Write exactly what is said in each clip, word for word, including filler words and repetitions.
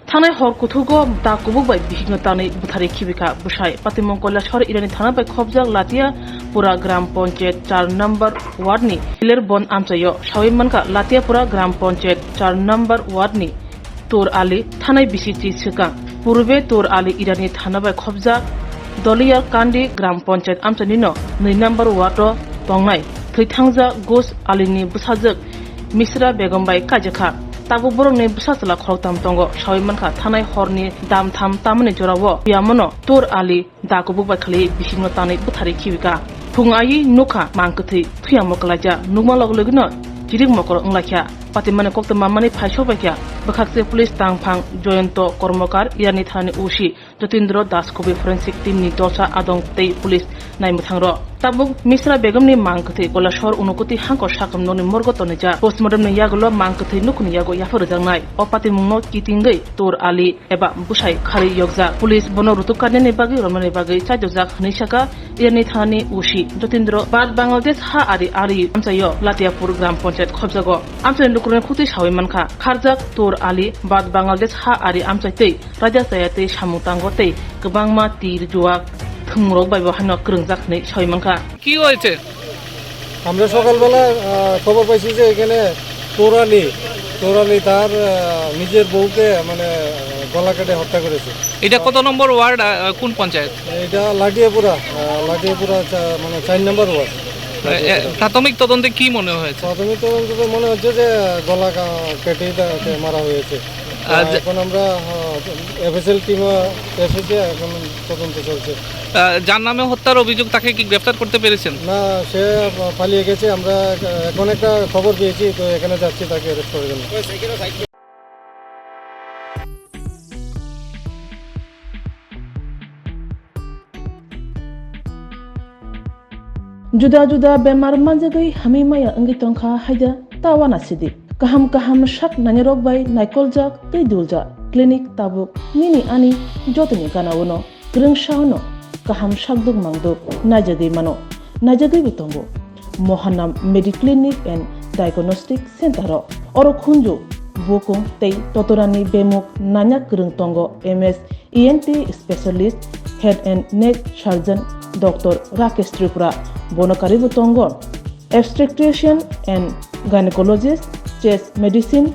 Thangnai hor kuthugo da kubuk bai bihikno tanwi bwtharwi khibikha bwsai. Patimung Kailasor Irani thana bai khopjak Latiapura Gram Panchayat char number ward ni Hiler Bon amchaio sawi mankha. Latiapura Gram Panchayat char number ward ni Tur Ali thanai bisi chi swkang. Purbe Tur Ali Irani thana bai khopjak Doliyar Kandi Gram Panchayat amchainino nwi number ward o tongnai thwithangjak Gus Ali ni bwsajwk Misra Begum bai kaijakha. Tabuk borokni bwsa chwla khoroktham tongo. Sawi mankha, thanai horni dam tham tamani jorao yamono Tur Ali da kubuk bai khali bihikno tanwi bwtharwi khibika. Phung ayi nukha mang kwthwi thuyamo kwlaijak. Nukma logo logino chirik mokol wnglaikha. Patimani koktwma mani phai sobaikha. Bwkhakse police tangphang Joyonto Kormokar, Irani thanani O C Jotindro Das Kubui forensic team ni dolsa adong tei police naimwthang rok. Tabuk Misra Begum ni mang kwthwi Kailasor Unakoti hangkor sakam nokni morgo tonijak. Postmortem ni yagulo mang kwthwi nukhungni yago yaphar rwjaknai. O patimung no kitingwi Tur Ali eba bwsai kharwi yokjak. Police bono rutuk karnani bagwi romnani bagwi chaijokjak hwnwi saka Irani thanani O C Jotindro. Bad Bangladesh ha ari ari amchaio Latiapur Gram Panchayat khopjago. Amchaini lukurokni khuktwi sawi mankha, kharjak Tur Ali Bad Bangladesh ha ari amchai tei raida chaya tei samung tango tei kwbangma tir, juwa, thwngmung bai bo haino kwrwngjak hwnwi sawi mankha. কি হয়েছে? আমরা সকালবেলা, আহ, খবর পাইছি যে এখানে তোরানি, তোরানি তার, আহ, নিজের বউকে, মানে, আহ, গলা কেটে হত্যা করেছে। এটা কত নম্বর ওয়ার্ড, আহ, কোন পঞ্চায়েত? এটা লাটিয়াপুরা, আহ, লাটিয়াপুরা চা-, মানে, চার নম্বর ওয়ার্ড। এ, এ, প্রাথমিক তদন্তে কি মনে হয়েছে? প্রাথমিক তদন্তে তো মনে হচ্ছে যে গলা কা-, কেটেই তাকে মারা হয়েছে। আহ, আহ, যে- এখন আমরা, আহ, এফএসএল টিমও এসেছে, এখন তদন্ত চলছে। আহ, যার নামে হত্যার অভিযোগ, তাকে কি গ্রেফতার করতে পেরেছেন? না, সে পালিয়ে গেছে। আমরা এখন একটা খবর পেয়েছি, তো এখানে যাচ্ছি তাকে অ্যারেস্ট করার জন্য। Juda juda bemar manjagwi hamwi maya wngwi tongkha haida ta uanasidi. Kaham kaham sak nainarok bai naikoljak tei duljak clinic tabuk nini ani jotoni gana-o no. Kwrwngsa-o no kaham sakduk mangduk naijagwi mano, naijagwibo tongo. Mohanam Mediclinic and Diagnostic Center-o oro khunju, bukung tei totorani bemuk nanya kwrwng tongo M S E N T specialist, head and neck surgeon Doctor Rakesh Tripura, bono karwibo tongo obstetrician and gynecologist, chest medicine,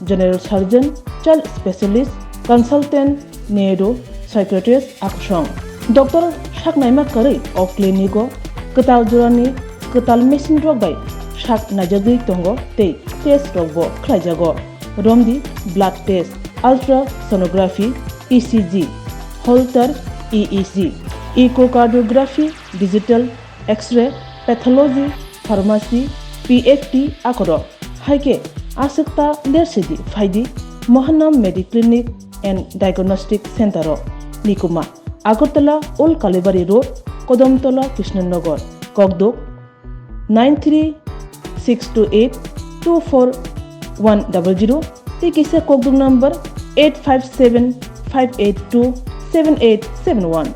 general surgeon, child specialist, consultant, neuro psychiatrist akusong. Doctor saknaima kwrwi o clinic-o kwtal jorani kwtal machine rok bai sak naijagwi tongo tei test rokbo khlaijago. Romdi blood test, ultrasonography, E C G, Holter E E G, echocardiography, digital X-ray, pathology, pharmacy, P F T akorok. Hai khe aswk ta lersidi phaidi Mohanam Mediclinic and Diagnostic Center-o. Nikuma, Agartala Old Kalibari Road, Kodamtola, Krishnanagar, Kokduk, nine three six two eight two four one double zero tei kisa kokduk number eight five seven five eight two seven eight seven one.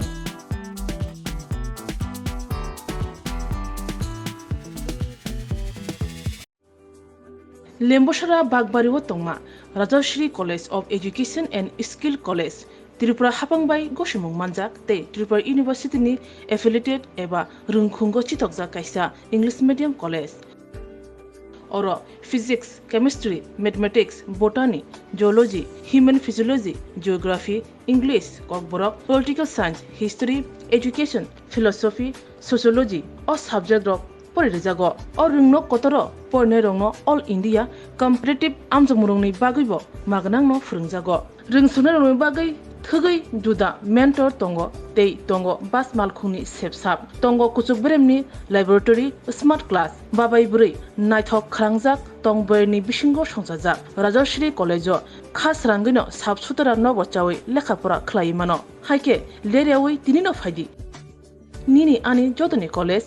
Lembosara Bagbari o tongma Rajashri College of Education and Skill College, Tripura hapang bai gosimung manjak tei Tripura University ni affiliated eba rwngkhungo chitokjak kaisa English medium college. Oro physics, chemistry, mathematics, botany, zoology, human physiology, geography, English, Kokborok, political science, history, education, philosophy, sociology o subject rok pori rijago. O rwngno kotoro porinairokno All India competitive amjokmungrokni bagwibo magnangno phwrwngjago. Rwngsuknairokni bagwi thwgwi juda mentor tongo tei tongo bas malkhungni sepsap. Tongo kuchuk beremni laboratory, smart class, babai bwrwi naithok khwrangjak tong boyarni bisingo songchajak. Rajashri College-o kha srangwino sap sutara nobo chawi lekha pora khlaiwi mano. Hai khe leryawi tinino phaidi. Nini ani jotoni college,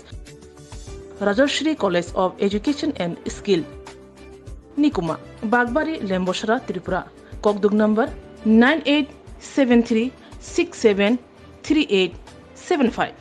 Rajashri College of Education and Skill. Nikuma, Bagbari, Lembosara, Tripura. Kokduk number nine eight seven three six seven three eight seven five.